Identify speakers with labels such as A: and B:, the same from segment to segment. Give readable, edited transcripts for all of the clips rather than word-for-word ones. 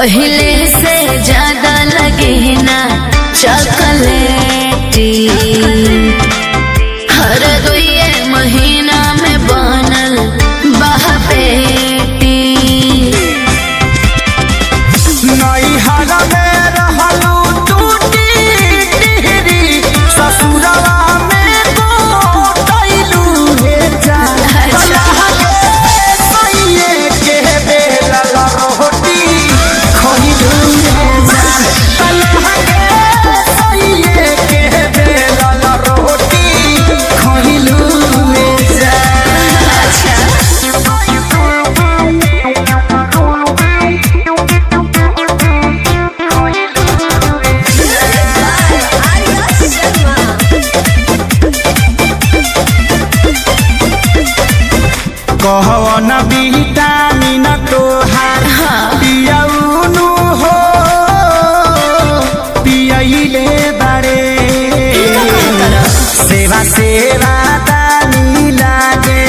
A: पहले से ज्यादा लगे ना चॉकलेटी। हर दुए महीना में बनल बहपेटी।
B: नैहर में रहलू टूटी टिहरी, ससुरवा में गोतैलू हे जान। कलह के सैये के बेलल रोटी खइलू हे जान। कलह के सैये के बेलल रोटी खइलू हे जान। कहवन विटामिन तोहार पियौनु हो पियैले बारे। सेवा सेवा दानी लागे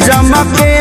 B: जमके।